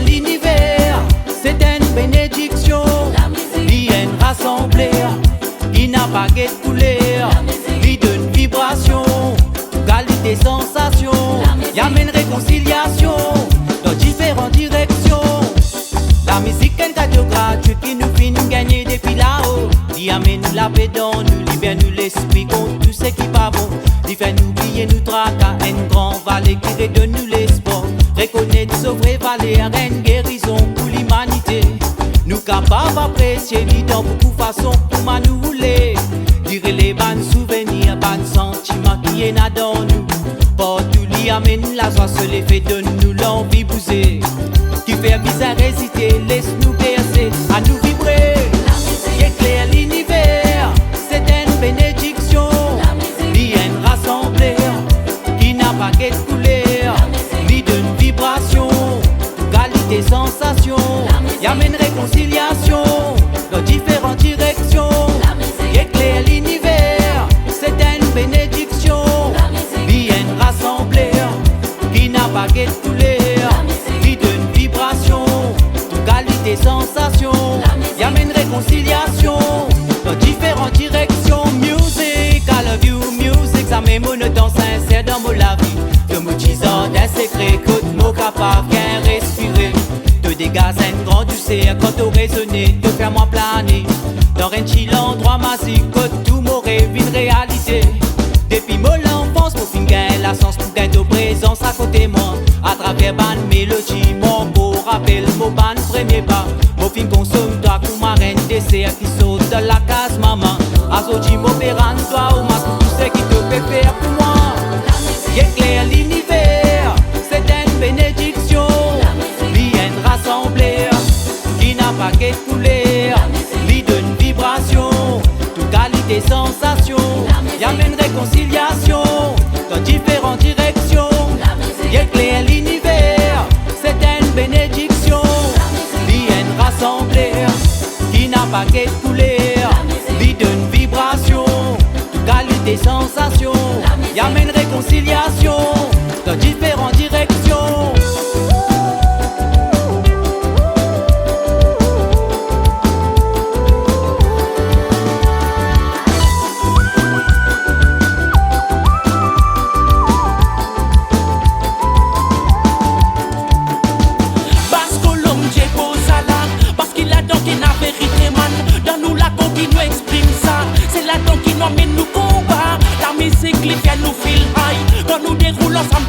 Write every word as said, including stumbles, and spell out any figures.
Liniver, se enn benediksion. Li enn rasanbler ki napa get kouler. Li donn vibrasion, tou kalite sansasion. Li amenn rekonsiliasion dan diferan direksion. Lamizik enn kado gratwi ki nou finn gagne depi lao. Li amenn lape dan nou, li liber nou lespri kont tou seki pa bon. Li fer nou bliye nou traka, enn gran vale ki redonn nou lespwar. Rekonet so vre valer, enn gerizon pou limanite. Nou kapav apresie li dan boukou fason kouma nou oule. Li rele bann souvenir, bann santiman ki ena dan nou. Partou li amenn lazwa, so lefe donn nou lanvi bouze. Kifer bizin reziste, les nou berse, anou vibre. Lamizik ekler liniver, se enn benediksion. Lamizik li enn rasanbler ki napa get kouler. Lamizik li donn vibrasion, tou kalite sansasion. Lamizik li amenn rekonsiliasion dan diferan direksion. Lamizik ekler liniver, se enn benediksion. Lamizik li enn rasanbler ki napa get kouler. Lamizik li donn vibrasion, tou kalite sansasion. Lamizik li amenn rekonsiliasion dan diferan direksion. Music, I love you, music, sa mem mo notan sinser dan mo lavi. To mo ti zardin sekre kot mo kapav gagn respire. To degaz enn gran douser kan to rezone, to fer mwa plane dan enn ti landrwa mazik kot tou mo rev vinn realite. Depi mo lanfans, mo finn gagn lasans pou gagn to prezans akote mwa. Atraver bann melodi, mo ankor rapel mo bann premie pa. Mo finn konsom twa kouma enn deser ki sort dan lakaz mama. Azordi mo pe rann twa omas pou tou seki to pe fer pou mwa. Lamizik ekler liniver, se enn benediksion. Lamizik li enn rasanbler ki napa get kouler. Lamizik li donn vibrasion, tou kalite sansasion. Lamizik li amenn rekonsiliasion dan diferan direksion. Lamizik ekler liniver, se enn benediksion. Lamizik li enn rasanbler ki napa get kouler. Lamizik li donn vibrasion, tou kalite sansasion. Lamizik li amenn rekonsiliasion dan diferan direksion. Bas Kolonm, Diego Salad, parski ladan ki ena verite, man. Dan nou lakor ki nou exprim sa, se ladan ki nou amenn nou konba. Lamizik li fer nou feel high. Kan nou deroul ansam